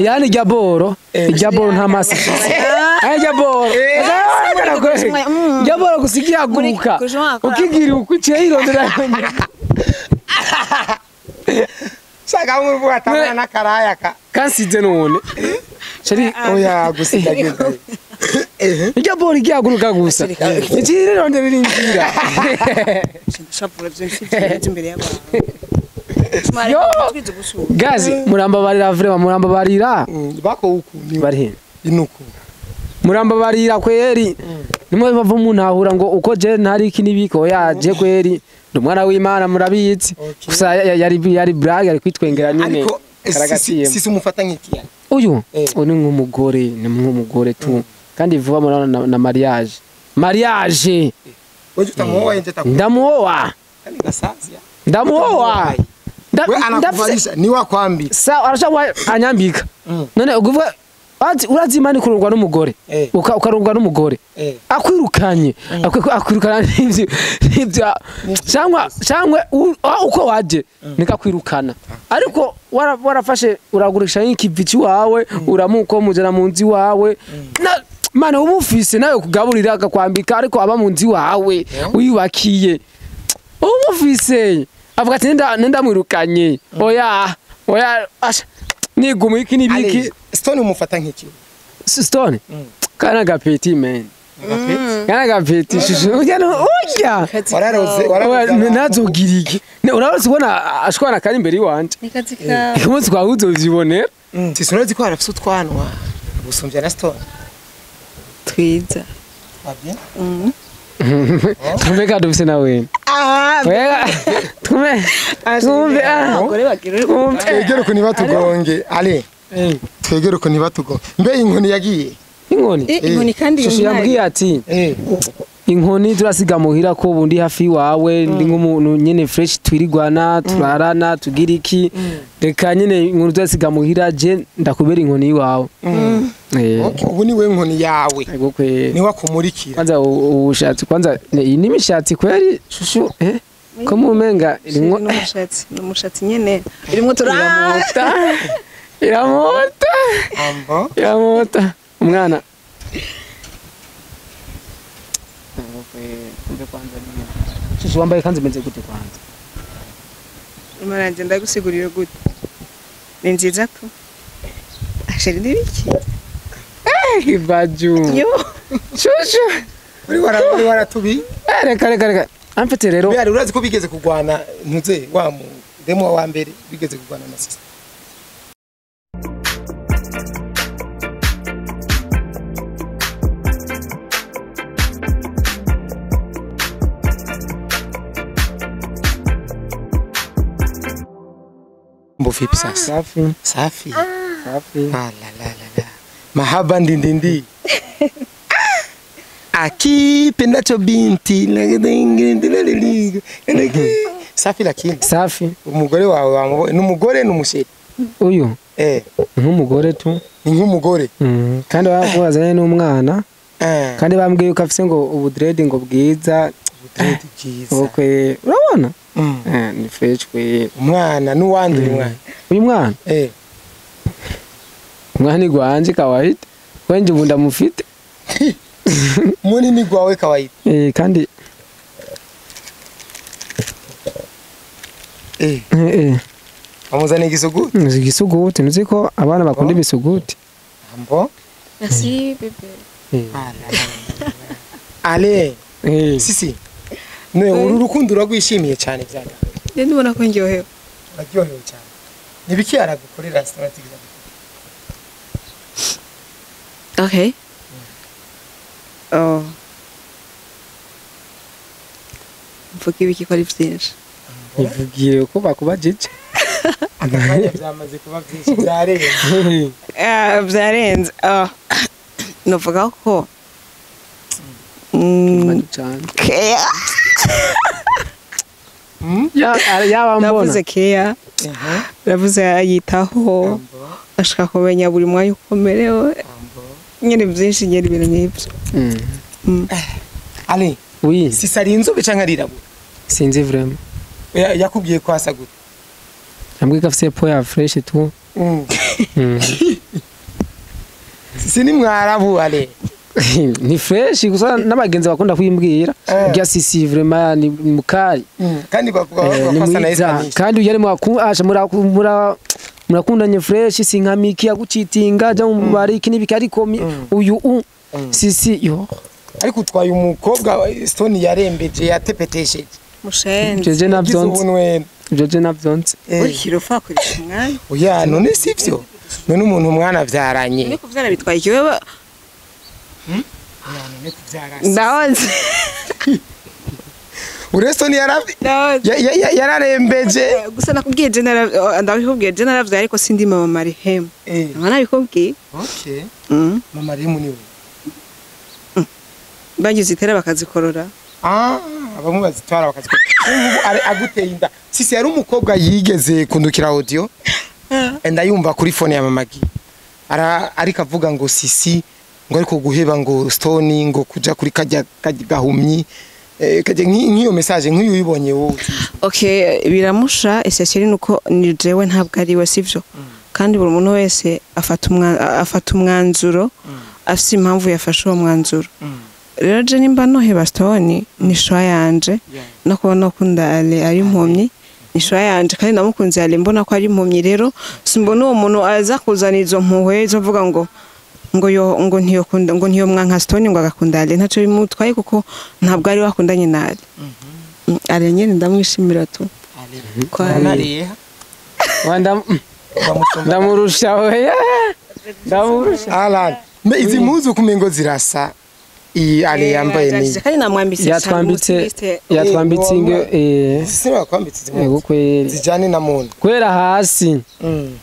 Yani jaboro jaboro nta masi ay jaboro jaboro gusigira guruka ukigira ukuciye irondera. Shaka mvuga atamana nakaraya ka kansize none cari oya gusigagiza jaboro igihaguruka gusa ikirondera irinjira shavura byo mfite imbere y'abantu. Gazi murambabarira vrema murambabarira bako uku ni bari inuku murambabarira kweri nimwe bava muntahura ngo uko je ntari iki nibiko yaje kweri ndi umwana w'Imana murabizi gusa yari brag ari kwitwengera nyine karagatiye sisi umufata nk'ikiya uyu ni nk'umugore ni nk'umugore tu kandi vuba murabona na mariage wewe utamuoa nje takuwa ndamuoa kandi gasazia ndamuoa. We anakuvalisha ni wakwambi. Sawa arashobora anyambika. None uguvuga ati urazi imana kurungwa n'umugore. Ukarungwa n'umugore. Akwirukanye. Akwirukana n'ivyo n'ivyo cyangwa uko waje nikakwirukana. Ariko warafashe uragurisha nk'ikivi wawe uramuko mujana mu nzi wawe. Mana umufise nawe kugaburira akakwambika ariko aba mu nzi wawe wiyubakiye. Umufise avuga ati nenda mwirukanye oya oya nigumu iki nibiki. Stone umufata nk'iki Stone kana gapeti man kana gapeti shushu ujya ujya wararoze wararoze nazogira iki uraroze ubona ashwana kari imbere yiwanje nikazi ka umunsi kwawe uzovyibonera. Sisi urazi ko arafise utwanwa gusumbya na Stone twiza wabye Tumbe kadufise nawe. Tume. Tumbe. Abagore bagira twegere ukuntu batugonge ale. Twegere ukuntu batugonge. Mbe inkoni yagiye. Inkoni? Inkoni kandi shushu yambwiye ati inkoni turasiga muhira ko bundi hafi wawe ndi nk'umuntu nyene fresh twirigwana turarana tugira iki reka nyene inkoni turasiga muhira je ndakubera inkoni iwawe. Ubu ni we inkoni yawe. Ni wakumurikira. Kwanza ubushatsi kwanza iyi ni mishatsi kweri shushu ko mumenga irimwo n'umushatsi n'umushatsi nyene irimwo turamota iramota ambo iramota umwana. Shushu wambaye kanzu imeze gute kwanza? Imana nje ndagusigurira gute? Ni nziza tu. Asheri ndibiki? Kibaju. Yo. Shushu. Uri waratubi? Reka reka reka. Amfite rero. Bari urazi ko bigeze kugwana ntuze wa mu demo wa mbere bigeze kugwana na sisi. Vipi sasa? Safi. Safi. Safi. Ah la la la la. Mahaba ndindindi. Akipendacho binti. Safi lakini. Safi. Umugore wawe n'umugore n'umusheri. Uyu. Nk'umugore tu. Ni nk'umugore. Kandi bakubazanye n'umwana. Kandi bambwiye yuko afise ngo ubudread ngo bwiza. Ubudread bwiza. Okay. Urabona? Ni fresh kwe. Umwana nuwandi umwana. Uyu mwana? Umwana gwanje kawaida. Wenje ubu ndamufite. Munini gwawe kawaida. Kandi Amuzana igisuguti. Igisuguti nzi ko abana bakunda ibisuguti. Ambo? Merci bébé. Ale. Sisi. Ne uru rukundo uragwishimiye cyane byana. Nde ndibona ko ndyohewe. Uraryohewe cyane. Nibiki aragukorera strategy? Okay. Oh. Mvuga ibiki ko ari byinshi. Ivugiye ko bakubajije. Akanya byamaze kuba byinshi byarenze. Byarenze. Novuga ko Keya. Ya navuze keya. Navuze ayitaho. Ashaka kumenya buri mwanya ukomerewe. Nyene byinshi nyene ibintu nk'ibyo. Ale. Oui. Si sari inzobe canke arirabura? Sinzi vraiment. Yakubwiye ko asa gute? Yambwiye ko afise po ya fresh tu. Sisi ni mwarabu ale. Ni fresh gusa n'abagenzi bakunda kwimbwira bya Sisi vraiment ni mukari. Kandi bavuga ko asa na Estanish. Kandi uyari mwakasha murakundanye fresh sinkamiki yagucitinga ja mu bariki nibiki ariko uyu Sisi yo ariko utwaye umukobwa Stone yarembeje yatepetesheje mushenzi jeje navyonse jeje navyonse urikiro fa kurisha umwanya oya none sivyo none umuntu umwana vyaranye none kuvyara bitwaye ikiwe none kuvyara ndaoze Urestoni yararembeje gusa nakubwiye je ndabikubwiye je naravyaye ariko sindi mama Marihemu nkaba nabikubwiye. Okay. Mama Marihemu niwe bagize itera bakazikorora. Bamwe bazitwara bakazikorora. Ubu aguteye inda. Sisi yari umukobwa yigeze kundukira audio ndayumva kuri phone ya mama Gi. Ariko avuga ngo Sisi ngo ariko guheba ngo Stone ngo kuja kuri kajya gahumyi kajya nk'iyo message nk'iyo uyibonye wowe. Okay, biramusha essentiel nuko ni jewe ntabwo ari we sivyo. Kandi buri muntu wese afata umwanzuro afite impamvu yafashe uwo mwanzuro. Rero je nimba noheba Stone ni shwa yanje no kubona ukunda Ale ari impumyi ni shwa yanje kandi namukunze Ale mbona ko ari impumyi rero simbona uwo muntu aza kuzana izo mpuhwe zo mvuga ngo ngo yo ngo ntiyo kunda ngo ntiyo mwanka Stone ngo agakunda Ale ntaco bimutwaye kuko ntabwo ari wakundanye na Ale. Ale nyene ndamwishimira tu. Ale wanda ndamurusha we ndamurusha Alan mbe izi mpuzu kumengo zirasa iyi Ale yambaye ni kandi namwambitse yatwambitse inge sisi bakwambitse izi mpuzu zijane na muntu kwera hasi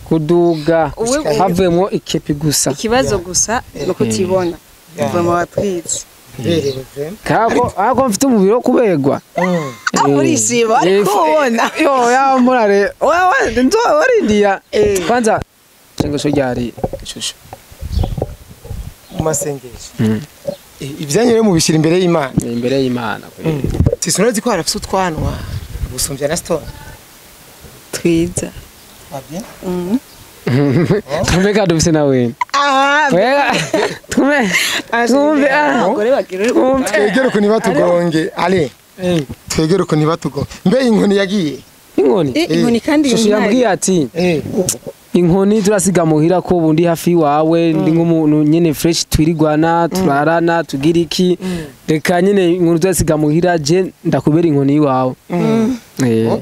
kuduga havuyemo ikepi gusa ikibazo gusa no kutibona kuva mu batwitse kako ako mfite umubiri wo kubegwa urisiba ariko ubona yo ya murare wewe nzo warindiya kwanza sengesho ryari shusho mu masengesho ibyanyu rero mubishyira imbere y'Imana imbere y'Imana sisi urazi ko harafise utwanwa gusumbya na Stone twiza wabye tumbe kadufise nawe tume tumbe twegere ukuntu batugonge ale twegere ukuntu batugonge mbe inkoni yagiye inkoni inkoni kandi shusho yambwiye ati inkoni turasiga muhira ko bundi hafi wawe ndi nk'umuntu nyene fresh twirigwana turarana tugira iki reka nyene inkoni turasiga muhira je ndakubera inkoni iwawe.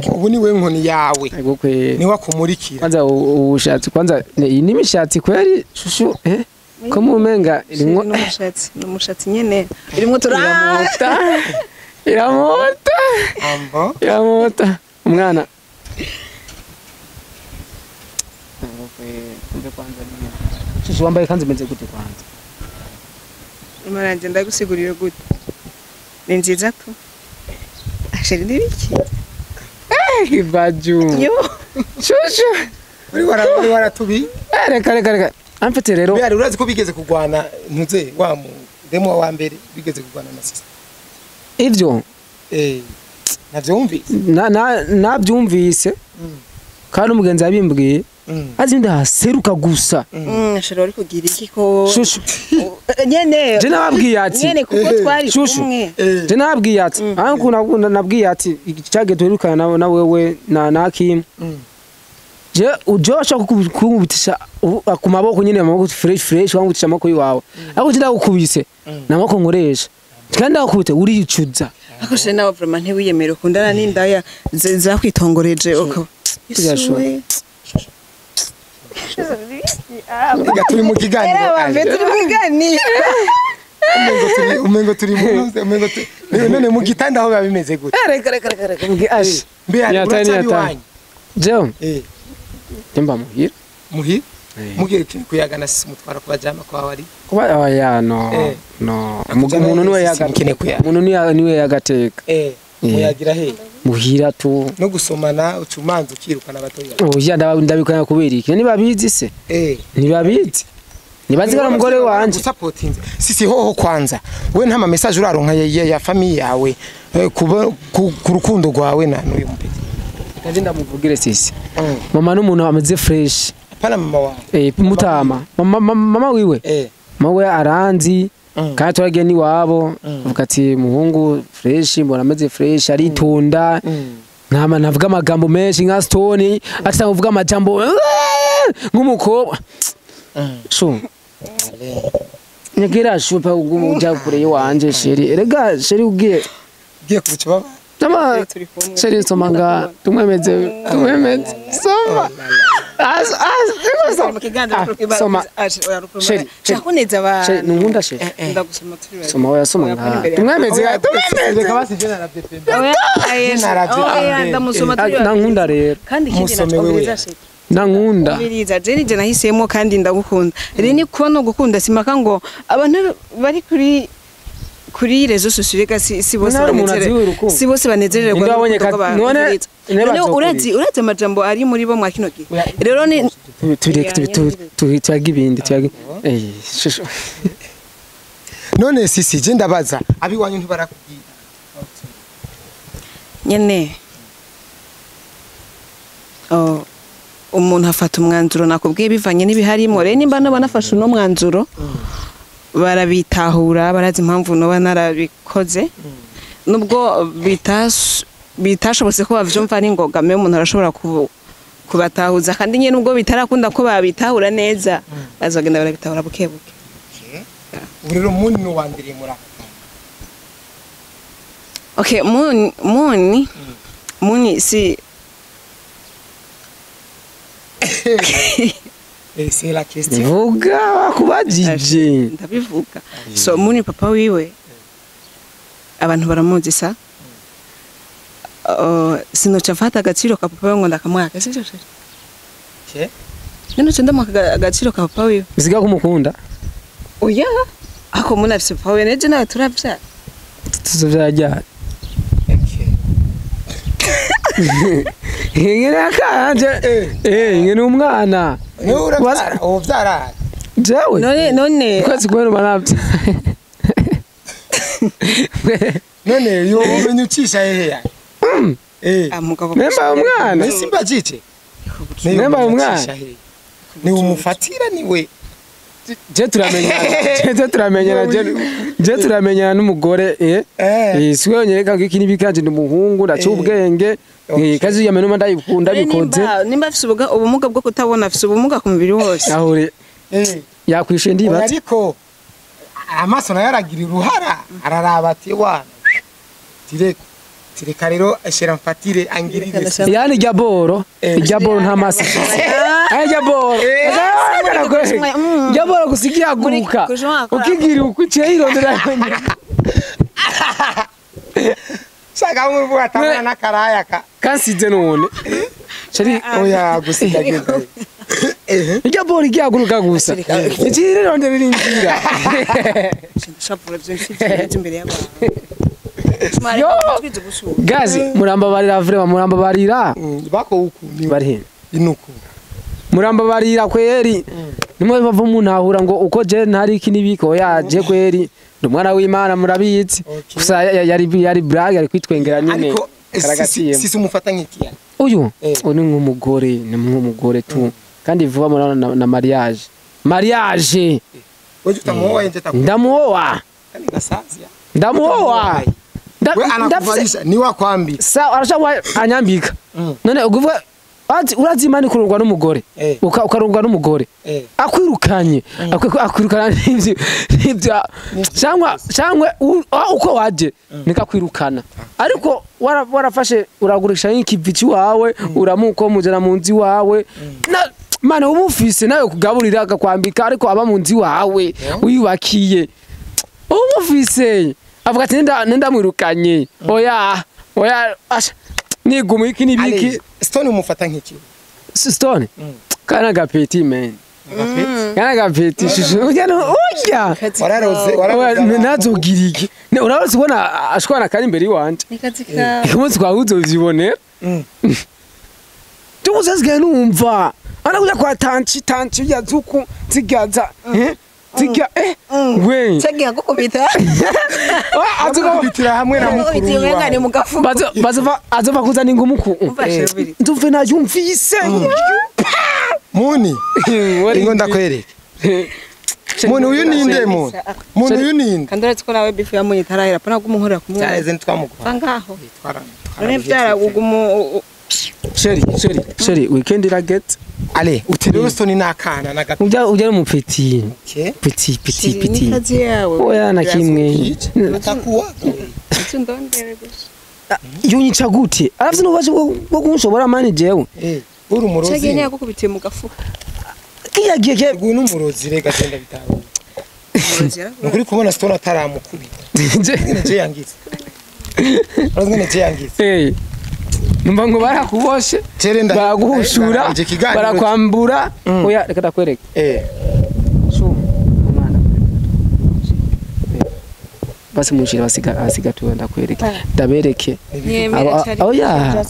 Ubu ni we inkoni yawe ni wakumurikira kwanza ubushatsi kwanza iyi ni mishatsi kweri shushu ko mumenga irimwo n'umushatsi n'umushatsi nyene irimwo turamota iramota ambo iramota umwana shushu wambaye kanzu imeze gute kwanza? Imaranje ndagusigurira gute ni nziza tu asheri nibiki Kibaju shushu uri waratubi reka reka reka amfite rero bari urazi ko bigeze kugwana ntuze wa mu demo wa mbere bigeze kugwana na sisi ivyo navyumvise nabyumvise kandi umugenzi yabimbwiye azi ndahaseruka gusa ashobora ari kugira iki ko shushu nyene je nababwiye ati nyene kuko twari kumwe je nababwiye ati ariko nabwiye ati cyage duherukana na wewe na Kim je uje washaka kukubitisha ku maboko nyene amaboko fresh fresh wangutisha amaboko yiwawe ariko je ndagukubise namaboko nkoresha kandi ndagukubite uricuza ariko je nawe vraiment ntiwiyemere ukundana n'indaya zakwitongoreje uko Reka turi mu kiganiro umengo turi mu umengo none mu gitanda aho biba bimeze gute reka reka reka reka ashi mbe uracyari wanyu jewe mba muhira muhira mugiye kuyagana sisi mutwara kubajama kwa wari kuba oya no no umuntu niwe yagateka umuntu niwe yagateka muyagira he muhira tu no gusomana ucumanza ukirukana abatoya oya ndabikana kubera iki nibabizi se nibabizi nibazi ko umugore wanje supportinze sisi hoho kwanza we nta ma message uraronka ya famille yawe kuba ku rukundo rwawe na n'uyu mupeti kaje ndamuvugire sisi mama n'umuntu ameze fresh Apana mama wawe. Mutama mama wiwe. Mama we aranzi. Kandi turagiye niwabo avuga ati muhungu fresh mbona ameze fresh aritonda. Ntama navuga amagambo menshi nka Stone ati uvuga amajambo nk'umukobwa. Shu. Nyagira shupa uja kure yiwanje sheri. Erega sheri ugiye kuca baba. Nama sheri soma nga tumwemeze soma. As soma. Sheri chakuneza ba. Sheri nungunda sheri. Ndagusoma turi. Soma oya soma nga. Tumwemeze. Reka basi je naravye pembe. Oya ndamusoma turi. Nankunda rero. Kandi ikindi natwumviriza sheri. Nankunda. Umviriza je nije nahisemo kandi ndagukunda. Rero ni kuba no gukunda simaka ngo abantu bari kuri rezo sociaux si bose banezererwa. Si bose banezererwa. None urazi amajambo ari muri bo mwa kino gihe. Rero ni tureke tuyaga ibindi tuyaga. Shusho. None sisi je ndabaza abiwanyu ntibarakubwira. Nyene. Oh umuntu afata umwanzuro nakubwiye bivanye n'ibiharimo. Rero nimba naba nafashe uno mwanzuro barabitahura barazi impamvu noba narabikoze. Nubwo bitashobotse ko bavyumva n'ingoga me umuntu arashobora kubatahuza kandi nyene nubwo bitarakunda ko babitahura neza bazagenda barabitahura buke buke. Ubu rero muni no wandiriye muri aka. Okay, muni si c'est la question. Vuga bakubajije. Ndabivuga. So muni papa wiwe abantu baramuzi sa. Sinoca mfata agaciro ka papa wiwe ngo ndakamwaka sivyo sheri? Che? None ndamwaka agaciro ka papa wiwe. Bisiga kumukunda? Oya. Ako muni afise papa wiwe neje nawe turavyara. Tuzovyara. Okay. Ingene akanje ingene umwana. Ni uravyara, uvyara. Jewe. None kwezi kwenu banavyo. None yo umenye ucisha hehe ya. Amugabo. Nemba umwana. Simba jice. Nemba umwana. Ni umufatira niwe. Je turamenyana. Je turamenyana n'umugore siwe nyereka ko iki nibikanje ndi umuhungu ndaca ubwenge kazi ya menuma ndayikunda bikoze. Nimba afise ubumuga bwo kutabona afise ubumuga ku mubiri wose. Ahure yakwishe ndibatse. Ariko amaso nayo aragira uruhara araraba ati wa tireka rero ashira mfatire angirire. Yani jaboro nta masi. Ay jaboro. Jaboro gusigira guruka. Ukigira ukuciye irondera. Shaka umuvuga atamana nakaraya ka. Kansize none. Sheri oya gusiga genda. Jaboro igihaguruka gusa. Ikirere rondera iringira. Shapura byo mfite imbere y'abantu. Yo gazi murambabarira vrema murambabarira. Bako uku ni bari inuku. Murambabarira kweri. Nimwe bava muntahura ngo uko je ntari iki nibiko yaje kweri. Ndi umwana w'Imana murabizi. Gusa yari brag ari kwitwengera nyine. Ariko sisi umufata nk'ikiya. Uyu ni nk'umugore, ni nk'umugore tu. Kandi vuba murabona na mariage. Mariage. Wewe utamuoa nje takuwa. Ndamuoa. Kandi gasazia. Ndamuoa. We anakuvalisha ni wakwambi. Sawa arashobora anyambika. None uguvuga urazi imana kurungwa n'umugore. Ukarungwa n'umugore. Akwirukanye. Akwirukana n'ivyo cyangwa uko waje nikakwirukana. Ariko warafashe uragurisha nk'ikivi wawe uramuko mujana mu nzi wawe. Mana uba ufise nawe kugaburira akakwambika ariko aba mu nzi wawe wiyubakiye. Uba ufise avuga ati nenda mwirukanye. Oya nigumu iki nibiki. Stone umufata nk'iki? Stone. Kana gapeti man. Kana gapeti shushu. Urya urya. Wararoze wararoze. Nazogira iki? Uraroze ubona ashwana kari imbere yiwanje. Nikazi ka. Umunsi kwa uzovyibonera. Tukuze numva. Anakuja kwa tanchi tanchi ya zuku zigaza. Ziga we. Chagiye gukubita. Azokubitira hamwe na mukuru wawe. Ni mugafuko. Bazo azova kuzana ingumuku. Ndumve nayumvise. Muni ingo ndakwereke. Muni uyu ninde muni? Muni uyu ninde? Kandi uretse ko nawe bifu ya Muni itarahera pana gumuhorera kumwe. Cyareze ntitwamuguha. Ngaho. None byaragugumu Chéri weekend iraget. Ale uterewe Stone nakana nagato. Ujya mu petit. Petit petit petit. Nikazi yawe. Oya na kimwe. Atakuwa. Ndondere gusa. Yunyica gute? Arafite n'ubaje bwo kunshobora mani jewe. Uri umurozi. Cyagiye ntiyagukubitiye mu gafuka. Kiya giye ke uyu n'umurozi rega genda bitabo. Nukuri kubona Stone ataramukubita. Je yangize. Urazingene je yangize. Numva ngo barakuboshe baraguhushura barakwambura. Oya reka ndakwereke. Shu umwana basi munshira basiga tuwe ndakwereke ndabereke. Oya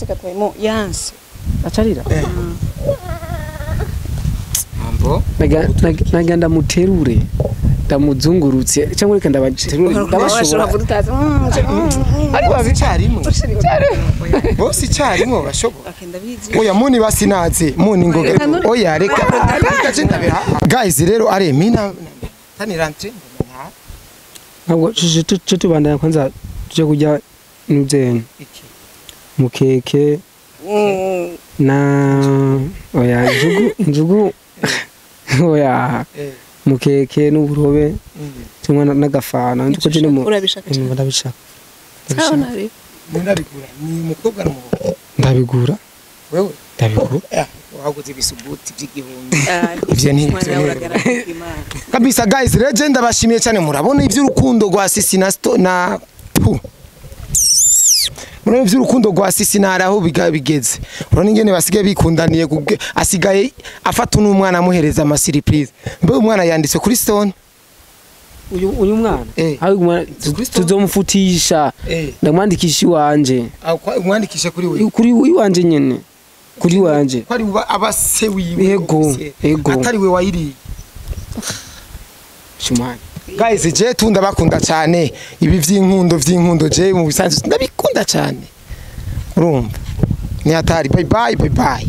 yanse acarira. Ambo naga ndamuterure ndamuzungurutse cyangwa reka ndabaterure ndabashobora. Ari babicarimwe bose icarimwe bashobora. Oya Muni basinaze Muni ngoge. Oya reka reka guys rero are mina tanirante ntabwo tubandanya kwanza tuje kujya n'ibyo mukeke na oya injugu oya mukeke n'uburobe cyangwa n'agafana ndiko je mu ndabishaka. Ndabigura ni umukobwa n'umuhungu. Ndabigura wewe ndabigura waguze ibisuguti by'igihumbi ivyo ni kabisa. Guys legend abashimiye cyane. Murabona ivy'urukundo rwa Sisi na na murabona ivy'urukundo rwa Sisi na araho bigeze. Urabona ingene basigaye bikundaniye, asigaye afata n'umwana amuhereza ama surprise. Mbe umwana yanditse kuri Stone uyu mwana tuzomufutisha ndamwandikisha iwanje. Umwandikisha kuri we kuri iwanje nyene kuri wanje ko ari abase wiwe. Yego atari we wayiri shumani. Guys je tunda bakunda cyane ibi vy'inkundo je mu bisanzwe ndabikunda cyane. Urumva ni hatari. Bye bye bye bye.